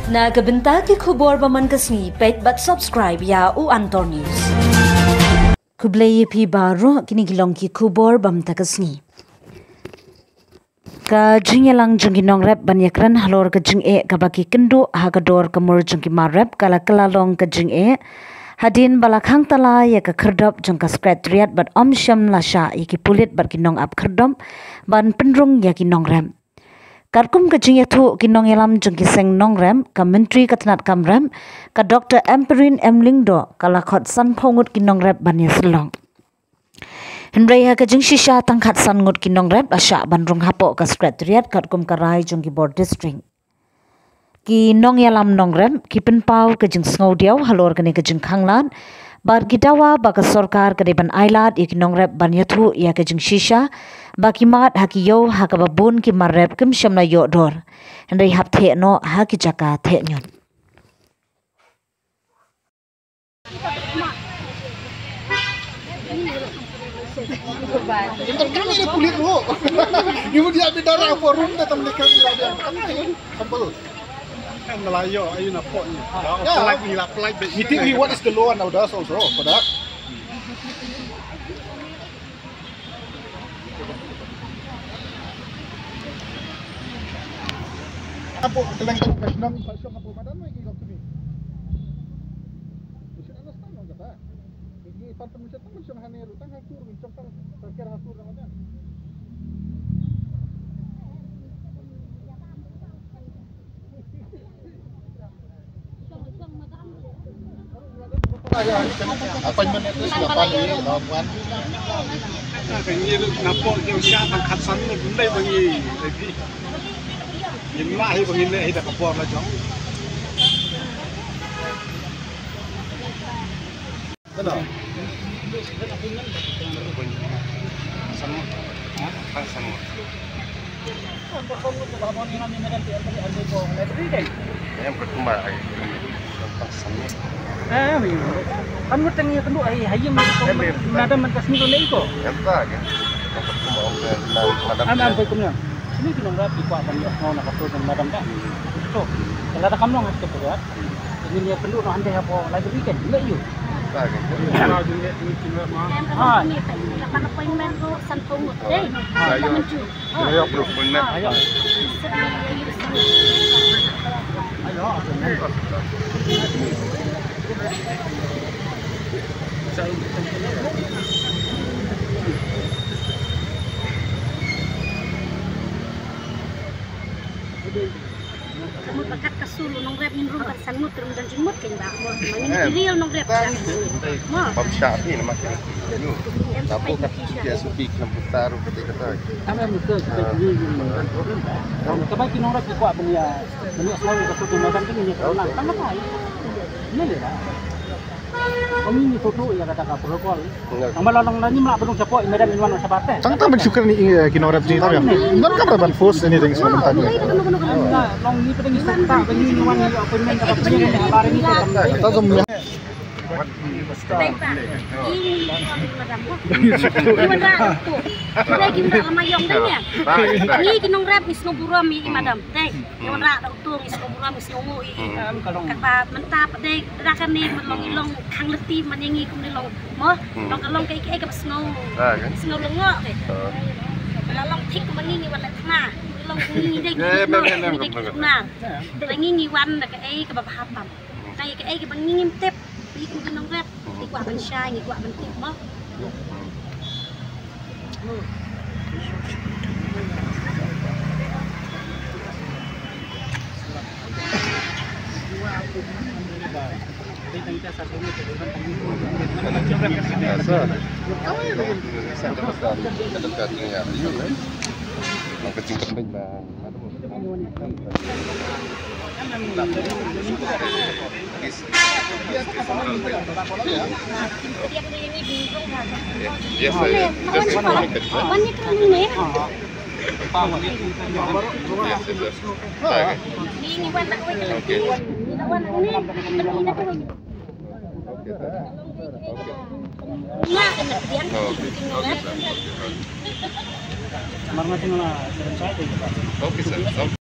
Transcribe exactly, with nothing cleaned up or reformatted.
Na ka bynta ki khubor ba man ka sngi, peit bad subscribe ïa U Antor News. Khublei ïa phi baroh, kine ki long ki khubor ba mynta ka sngi. Ka jingïalang jong ki nongrep ban ïakren halor ka jingeh kaba ki kynduh ha ka dor ka mur jong ki mar rep ka la kylla long ka jingeh hadien ba la khang tala ïa ka khyrdop jong ka Secretariat bad ym shym la shah ïa ki pulit bad ki nongap khyrdop ban pynrung ïa ki nongrep. Katkum ka jingïathuh ki nongïalam jong ki seng nongrep, ka Myntri ka tnat kam rep, ka Doktor Ampareen M Lyngdoh, ka la khot sanphew ngut ki nongrep ban ïasyllok. Hynrei ha ka jingshisha tang khatsan ngut ki nongrep la shah ban rung hapoh ka Secretariat katkum ka rai jong ki bor district. Ki nongïalam nongrep ki pynpaw ka jingsngewdiaw halor kane ka jingkhanglad bad ki dawa ba ka sorkar ka dei ban ailad ïa ki nongrep ban ïathuh ïa ka jingshisha ba ki mad ha ki ïew ha kaba bun ki mar rep kim shym la ïoh dor, hynrei hap theh noh ha ki jaka theh ñiut. Intercom ini kulit lu. Ibu dia bidara forum datang di kami lagi. Kan sambal. Kan Melayu ayu napok ni. Ya. Pelak ni lah, pelak. Meeting we, what is the law and orders also for that? Apo keleng ka shnong, ka shnong apo madan mai ki kau kini. Mesti ada stand orang kata. Ini pan pun mesti tang mesti hanya lu tang hakur, mesti tang tang kira hakur orang kata. Appointment itu siapa ni, lawan? Ka ngi napok jong sha tang khatsan ngut, ndai ba ngi ready. Ngim lah hi ba ngin leh hi da ka por la jong. Hello. Em, percuma ai. Kan ngut tang ïakynduh ai ha ïing madam man ka sngi lei ko. Em, ta ke. Percuma ong ke na madam. Am, am, percuma. Sini ki nongrep ki kwah ban ïohsngew na ka sur jong madam ka. To. Ka lada kam long ha ka por. Ngin ïakynduh noh hynrei hapoh library kan, ïoh ïoh. Em, em, em, appointment ruh sanphew ngut. Dei. Appointment. Ka mut ba kat ka sur u nongrep ngin rung ban san ngut, rung ban jingmut kein ba. Mo, ma ngin ki real nongrep. Mo. Bam shah ni nama. Em, tapo kat ki S O P kan putar kata kata. Kaba ki nongrep ki kwah ban ïa, ban ïa sngewbha ka sur u madam tu ngin ïa ka nang. Tang kata. Ni le ba. Kami ni photo ïa kata ka protocol. Tang ba la long la ni ma la pynlong shapoh i madam in wan shapoh te. Tang tang ban shukar ni, eh, ki nongrep jingthoh ïa. Don kam ban force anything so tang. Long ni pynlong shapoh ba ni ni wan ni appointment ka ba ni ni la ni. Tang zom ya. Baik, Pak. Ini madam. Ini madam. Ini madam lama yong dah ya. Ni ki nongrep ni sngewburom i madam. Dei. Ngi wanrah da uto ngi sngewburom ngi sngewnguh ïa i. Kaba mynta pat dei da kane ban long i long khang lynti man ïa ngi kumne long mo. Long ka long kaei kaei kaba sngew. Sngew lyngngoh te. Ba long thik kumba ngi ngi wan leit khana. Long ngi ngi dei ki nong ngi dei ki khana. Da ngi ngi wan da kaei kaba bha tam. Kaei kaei kaba ngi ngim tip. Ngi kum ki nongrep ngi kwah ban shai ngi kwah ban tip mo. Yes, I just connected, sir. Yes, yes, sir. Okay. Okay. Okay, sir. Okay. Okay, sir. Okay. Okay, sir.